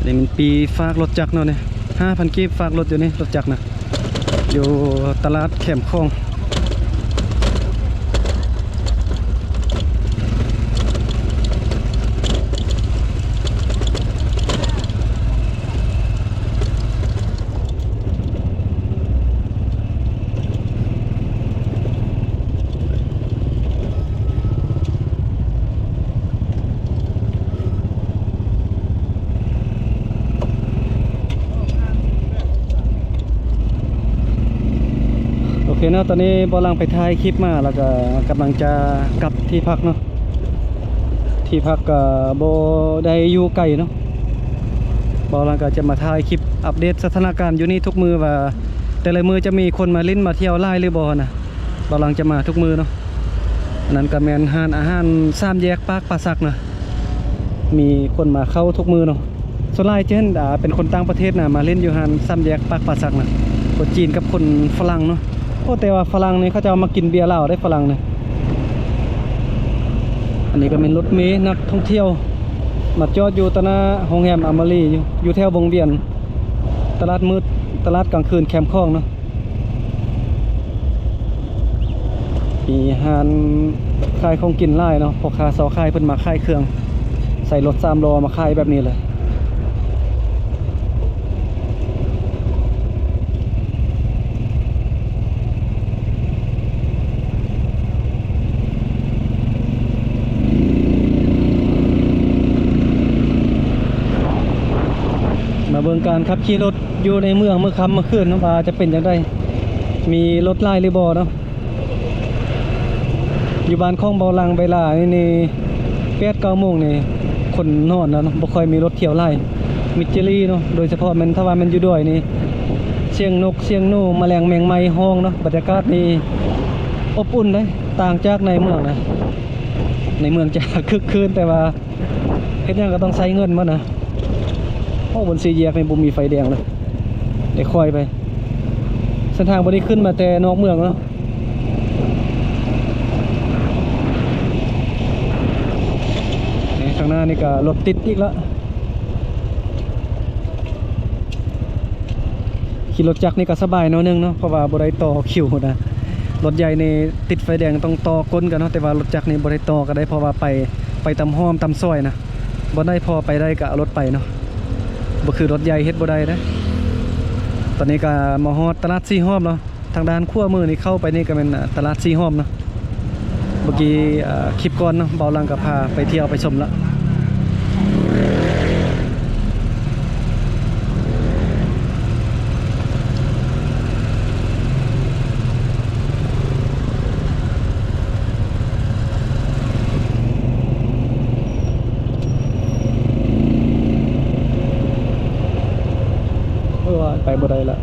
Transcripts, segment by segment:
ນີ້ມັນປີ້ຝາກລົດຈັກເນາະນີ້ ຫ້າພັນກີບຝາກລົດຢູ່ນີ້ ລົດຈັກນະ ຢູ່ຕະຫຼາດແຄມຂອງ. ໂອເຄເນາະ ຕອນນີ້ບ່າວຫຼັງໄປຖ່າຍຄລິບມາ ແລ້ວກໍກຳລັງຈະກັບທີ່ພັກເນາະ. ທີ່ພັກກໍບໍ່ໄດ້ຢູ່ໄກເນາະ ບ່າວຫຼັງກໍຈະມາຖ່າຍຄລິບອັບເດດສະຖານະການຢູ່ນີ້ທຸກມື້ວ່າ ແຕ່ລະມື້ຈະມີຄົນມາຫຼິ້ນມາທ່ຽວຫຼາຍຫຼືບໍ່ນະ ບ່າວຫຼັງຈະມາທຸກມື້ເນາະ. ອັນນັ້ນກໍແມ່ນຮ້ານອາຫານສາມແຍກປາກປາສັກນະ ມີຄົນມາເຂົ້າທຸກມື້ເນາະ. ສ່ວນຫຼາຍຈະເຫັນ ອ່າ ເປັນຄົນຕ່າງປະເທດນະ ມາຫຼິ້ນຢູ່ຮ້ານສາມແຍກປາກປາສັກນະ ຄົນຈີນກັບຄົນຝຣັ່ງເນາະ. ໂອ້ ແຕ່ວ່າຝຣັ່ງນີ້ເຂົາເຈົ້າມັກກິນເບຍລາວເດ້ ຝຣັ່ງນີ້. ອັນນີ້ກໍແມ່ນລົດເມນັກທ່ອງທ່ຽວ ມາຈອດຢູ່ຕໍ່ໜ້າໂຮງແຮມອາມາຣີ ຢູ່ ຢູ່ແຖວວົງວຽນ ຕະຫຼາດມືດ ຕະຫຼາດກາງຄືນແຄມຂອງເນາະ. ມີຮ້ານຂາຍຂອງກິນຫຼາຍເນາະ ພໍ່ຄ້າຊາວຂາຍເພິ່ນມາຂາຍເຄື່ອງ ໃສ່ລົດສາມລໍ້ມາຂາຍແບບນີ້ເລີຍ. ມາເບິ່ງການຂັບຂີ່ລົດຢູ່ໃນເມືອງມື້ຄ່ຳມື້ຄືນເນາະ ວ່າຈະເປັນຈັ່ງໃດ ມີລົດຫຼາຍຫຼືບໍ່ເນາະ. ຢູ່ບ້ານຂອງບ່າວຫຼັງເວລານີ້ ແປດເກົ້າໂມງນີ້ຄົນນອນແລ້ວເນາະ ບໍ່ຄ່ອຍມີລົດທ່ຽວຫຼາຍ ມິດຈີຣີເນາະ. ໂດຍສະເພາະແມ່ນ ຖ້າວ່າແມ່ນຢູ່ດອຍນີ້ ສຽງນົກ ສຽງໜູ ມະແລງແມງໄມ້ຮ້ອງເນາະ. ບັນຍາກາດນີ້ອົບອຸ່ນເດ້ ຕ່າງຈາກໃນເມືອງນະ ໃນເມືອງຈະຄຶກຄື້ນ ແຕ່ວ່າ ເຮັດຫຍັງກໍຕ້ອງໃຊ້ເງິນໝົດນະ. ໂອ້ ບົນສີ່ແຍກນີ້ບໍ່ມີໄຟແດງເລີຍ ໄດ້ຄ່ອຍໄປ. ເສັ້ນທາງບໍ່ໄດ້ຂຶ້ນມາແຕ່ນອກເມືອງເນາະ. ນີ້ ທາງໜ້ານີ້ກໍລົດຕິດອີກລະ. ຂີ່ລົດຈັກນີ້ກໍສະບາຍໜ້ອຍໜຶ່ງເນາະ ເພາະວ່າບໍ່ໄດ້ຕໍ່ຄິວນະ. ລົດໃຫຍ່ນີ້ຕິດໄຟແດງຕ້ອງຕໍ່ກົ້ນກັນເນາະ ແຕ່ວ່າລົດຈັກນີ້ບໍ່ໄດ້ຕໍ່ກໍໄດ້ ເພາະວ່າໄປ ໄປຕາມຮ່ອມຕາມຊອຍນະ ບ່ອນໃດພໍໄປໄດ້ກໍເອົາລົດໄປເນາະ ບໍ່ຄືລົດໃຫຍ່ເຮັດບໍ່ໄດ້ເດ້. ຕອນນີ້ກໍມາຮອດຕະຫຼາດສີ່ຮ່ອມເນາະ ທາງດ້ານຂວາມືນີ້ເຂົ້າໄປນີ້ກໍແມ່ນ ອາ ຕະຫຼາດສີ່ຮ່ອມເນາະ. ເມື່ອກີ້ ເອີ ຄລິບກ່ອນເນາະ ບ່າວຫຼັງກໍພາໄປທ່ຽວໄປຊົມລະ. ໂອ້ຍ ໄປບໍ່ໄດ້ລະ.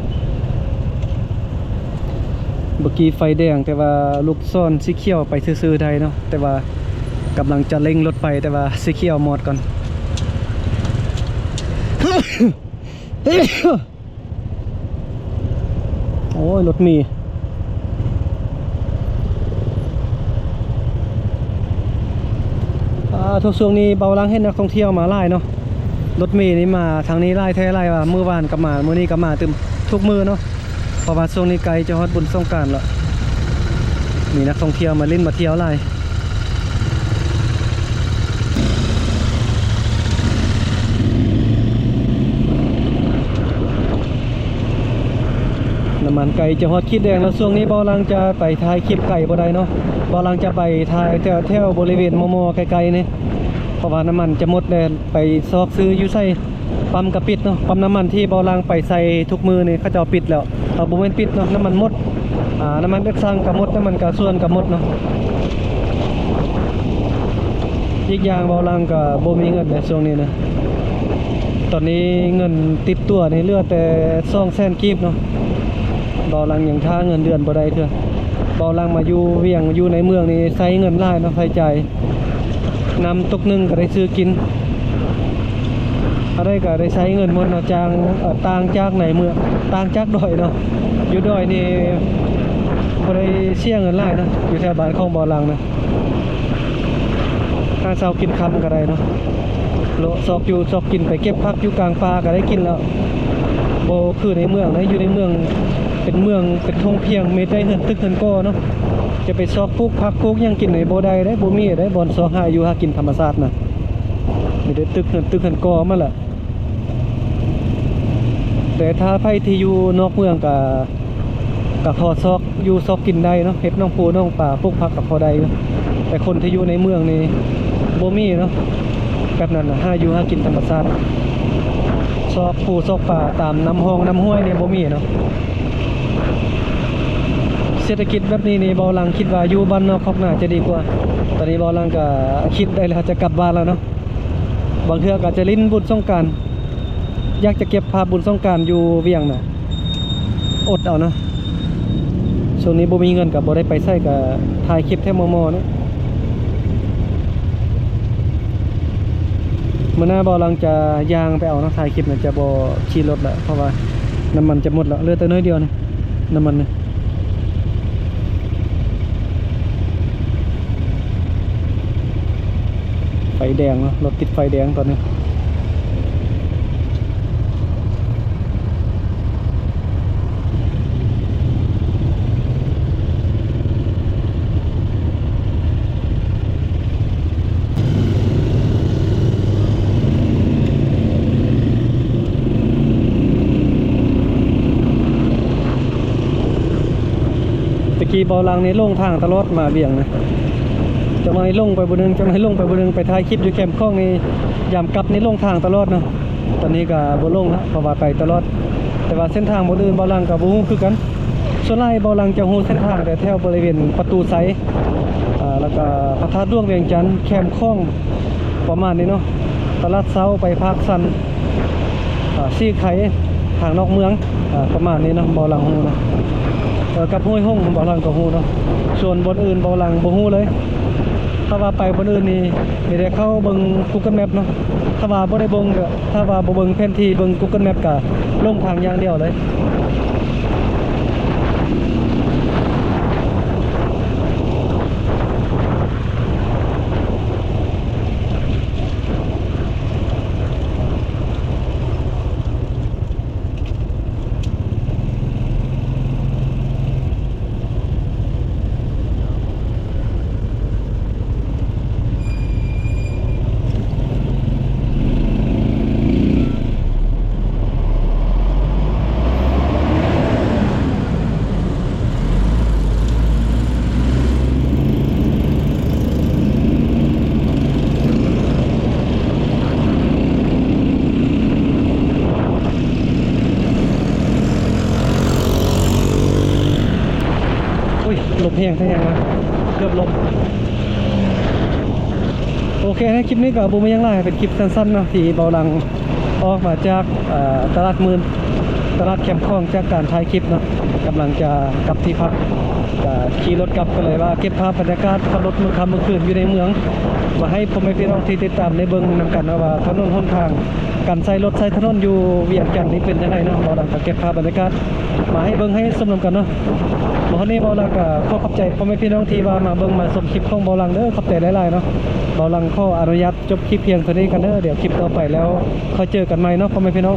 ເມື່ອກີ້ໄຟແດງ ແຕ່ວ່າລູກສອນສີຂຽວໄປຊື່ໆໄດ້ເນາະ ແຕ່ວ່າກຳລັງຈະເລັ່ງລົດໄປ ແຕ່ວ່າສີຂຽວມອດກ່ອນ. ໂອ້ຍ ລົດເມ. ອ່າ ທຸກຊ່ວງນີ້ບ່າວຫຼັງເຫັນນັກທ່ອງທ່ຽວມາຫຼາຍເນາະ ລົດເມນີ້ມາທາງນີ້ຫຼາຍແທ້ຫຼາຍວ່າ ມື້ວານກໍມາ ມື້ນີ້ກໍມາຕື່ມ ທຸກມື້ເນາະ ເພາະວ່າຊ່ວງນີ້ໃກ້ຈະຮອດບຸນສົງການລະ ມີນັກທ່ອງທ່ຽວມາຫຼິ້ນມາທ່ຽວຫຼາຍ. ນ້ຳມັນໃກ້ຈະຮອດຂີດແດງແລ້ວ ຊ່ວງນີ້ບ່າວຫຼັງຈະໄປຖ່າຍຄລິບໄກບໍ່ໄດ້ເນາະ ບ່າວຫຼັງຈະໄປຖ່າຍແຖວ ແຖວບໍລິເວນມໍ່ໆ ໃກ້ໆນີ້ ເພາະວ່ານ້ຳມັນຈະໝົດແລ້ວ ໄປຊອກຊື້ຢູ່ໃສ ປ້ຳກໍປິດເນາະ ປ້ຳນ້ຳມັນທີ່ບ່າວຫຼັງໄປໃສ່ທຸກມື້ນີ້ເຂົາເຈົ້າປິດແລ້ວ ເອົາ ບໍ່ແມ່ນປິດເນາະ ນ້ຳມັນໝົດ ອ່າ ນ້ຳມັນເອັກຊັງກໍໝົດ ນ້ຳມັນກາຊວນກໍໝົດເນາະ. ອີກຢ່າງບ່າວຫຼັງກໍບໍ່ມີເງິນໃນຊ່ວງນີ້ນະ ຕອນນີ້ເງິນຕິດຕົວນີ້ເຫຼືອແຕ່ສອງແສນກີບເນາະ ບ່າວຫຼັງຍັງຖ້າເງິນເດືອນບໍ່ໄດ້ເທື່ອ. ບ່າວຫຼັງມາຢູ່ວຽງ ຢູ່ໃນເມືອງນີ້ໃຊ້ເງິນຫຼາຍເນາະ ໃຊ້ຈ່າຍ ນ້ຳຕຸກໜຶ່ງກໍໄດ້ຊື້ກິນ ອັນໃດກໍໄດ້ໃຊ້ເງິນໝົດເນາະ ຈາງ ເອີ ຕ່າງຈາກໃນເມືອງ ຕ່າງຈາກດອຍເນາະ ຢູ່ດອຍນີ້ບໍ່ໄດ້ເສຍເງິນຫຼາຍເນາະ ຢູ່ແຖວບ້ານຂອງບ່າວຫຼັງນະ ຫາເຊົ້າກິນຄ່ຳກໍໄດ້ເນາະ. ເລາະຊອກຢູ່ຊອກກິນ ໄປເກັບຜັກຢູ່ກາງປ່າກໍໄດ້ກິນແລ້ວ. ບໍ່ຄືໃນເມືອງນະ, ຢູ່ໃນເມືອງເປັນເມືອງເປັນທົ່ງພຽງ ມີແຕ່ເຮືອນຕຶກເຮືອນກໍ່ເນາະ. ຈະໄປຊອກປູກຜັກປູກຫຍັງກິນນີ້ບໍ່ໄດ້ເດ້, ບໍ່ມີເດ້ ບ່ອນຊອກຫາຢູ່ຫາກິນທຳມະຊາດນະ. ມີແຕ່ຕຶກເຮືອນຕຶກເຮືອນກໍ່ໝົດແຫຼະ. ແຕ່ຖ້າໃຜທີ່ຢູ່ນອກເມືອງກໍ ກໍພໍຊອກຢູ່ຊອກກິນໄດ້ເນາະ, ເຮັດໜອງປູໜອງປາ ປູກຜັກກໍພໍໄດ້ຢູ່. ແຕ່ຄົນທີ່ຢູ່ໃນເມືອງນີ້ບໍ່ມີເນາະ ແບບນັ້ນນະ, ຫາຢູ່ຫາກິນທຳມະຊາດ ຊອກປູຊອກປາຕາມນ້ຳຮ່ອງນ້ຳຫ້ວຍນີ້ບໍ່ມີເນາະ. ເສດຖະກິດແບບນີ້ນີ້ ເບົາຫຼັງຄິດວ່າຢູ່ບ້ານນອກຄອກນາຈະດີກວ່າ. ຕອນນີ້ເບົາຫຼັງກໍຄິດໄດ້ແລ້ວ ຈະກັບບ້ານແລ້ວເນາະ. ບາງເທື່ອກໍຈະຫຼິ້ນບຸນສົງການ, ຢາກຈະເກັບພາບບຸນສົງການຢູ່ວຽງນະ, ອົດເອົານະ. ຊ່ວງນີ້ບໍ່ມີເງິນກໍບໍ່ໄດ້ໄປໃສ, ກໍຖ່າຍຄລິບແທ້ມໍ່ໆເນາະ. ມື້ໜ້າເບົາຫຼັງຈະຍ່າງໄປເອົາເນາະ, ຖ່າຍຄລິບນະ ຈະບໍ່ຂີ່ລົດລະ ເພາະວ່ານ້ຳມັນຈະໝົດລະ, ເຫຼືອແຕ່ໜ້ອຍດຽວນີ້ ນ້ຳມັນນີ້. ໄຟແດງເນາະ, ລົດຕິດໄຟແດງຕອນນີ້. ແຕ່ກີ້ເບົາຫຼັງນີ້ຫຼົງທາງຕະຫຼອດມາວຽງນະ, ຈັກໜ່ອຍຫຼົງໄປບ່ອນໜຶ່ງ ຈັກໜ່ອຍຫຼົງໄປບ່ອນໜຶ່ງ. ໄປຖ່າຍຄລິບຢູ່ແຄມຂອງນີ້ ຍາມກັບນີ້ຫຼົງທາງຕະຫຼອດເນາະ. ຕອນນີ້ກໍບໍ່ຫຼົງລະ ເພາະວ່າໄປຕະຫຼອດ. ແຕ່ວ່າເສັ້ນທາງບ່ອນອື່ນເບົາຫຼັງກໍບໍ່ຮູ້ຄືກັນ. ສ່ວນຫຼາຍເບົາຫຼັງຈະຮູ້ເສັ້ນທາງແຕ່ແຖວບໍລິເວນປະຕູໄຊ ອາ ແລ້ວກໍພະທາດຫຼວງວຽງຈັນ, ແຄມຂອງ ປະມານນີ້ເນາະ, ຕະຫຼາດເຊົ້າໄປປາກຊັນ ອາ ສີໄຄ ທາງນອກເມືອງ ອາ ປະມານນີ້ເນາະ ເບົາຫຼັງຮູ້ນະ. ເອີ ກັບຫ້ວຍຫົງເບົາຫຼັງກໍຮູ້ເນາະ, ສ່ວນບ່ອນອື່ນເບົາຫຼັງບໍ່ຮູ້ເລີຍ. ຖ້າວ່າໄປບ່ອນອື່ນນີ້ ມີແຕ່ເຂົ້າເບິ່ງ Google Map ເນາະ. ຖ້າວ່າບໍ່ໄດ້ເບິ່ງ ຖ້າວ່າບໍ່ເບິ່ງແຜນທີ່ ເບິ່ງ Google Map ກະຫຼົງທາງຢ່າງດຽວເລີຍ. ໂອ້ຍ ລົມແຮງແທ້ແຮງວ່າ ເກືອບລົ້ມ. ໂອເຄ ໃນຄລິບນີ້ກໍບໍ່ມີຫຍັງຫຼາຍ ເປັນຄລິບສັ້ນໆເນາະ ທີ່ເບົາຫຼັງອອກມາຈາກ ເອີ ຕະຫຼາດໝື່ນ ຕະຫຼາດແຄມຂອງ ຈາກການຖ່າຍຄລິບເນາະ ກຳລັງຈະກັບທີ່ພັກ ກໍຂີ່ລົດກັບ ກໍເລີຍວ່າເກັບພາບບັນຍາກາດຂັບລົດມື້ຄ່ຳມື້ຄືນຢູ່ໃນເມືອງ ມາໃຫ້ພໍ່ແມ່ພີ່ນ້ອງທີ່ຕິດຕາມໄດ້ເບິ່ງນຳກັນເນາະ ວ່າຖະໜົນຫົນທາງ ການໃຊ້ລົດໃຊ້ຖະໜົນຢູ່ວຽງຈັນນີ້ເປັນຈັ່ງໃດເນາະ. ເບົາຫຼັງກໍເກັບພາບບັນຍາກາດມາໃຫ້ເບິ່ງໃຫ້ຊົມນຳກັນເນາະ. ມາຮອດນີ້ເບົາຫຼັງກໍຂໍຂອບໃຈພໍ່ແມ່ພີ່ນ້ອງທີ່ວ່າມາເບິ່ງມາຊົມຄລິບຂອງເບົາຫຼັງເດີ ຂອບໃຈຫຼາຍໆເນາະ. ເບົາຫຼັງຂໍອະນຸຍາດຈົບຄລິບພຽງເທົ່ານີ້ກັນເດີ ດຽວຄລິບຕໍ່ໄປແລ້ວຄ່ອຍເຈີກັນໃໝ່ເນາະ ພໍ່ແມ່ພີ່ນ້ອງ.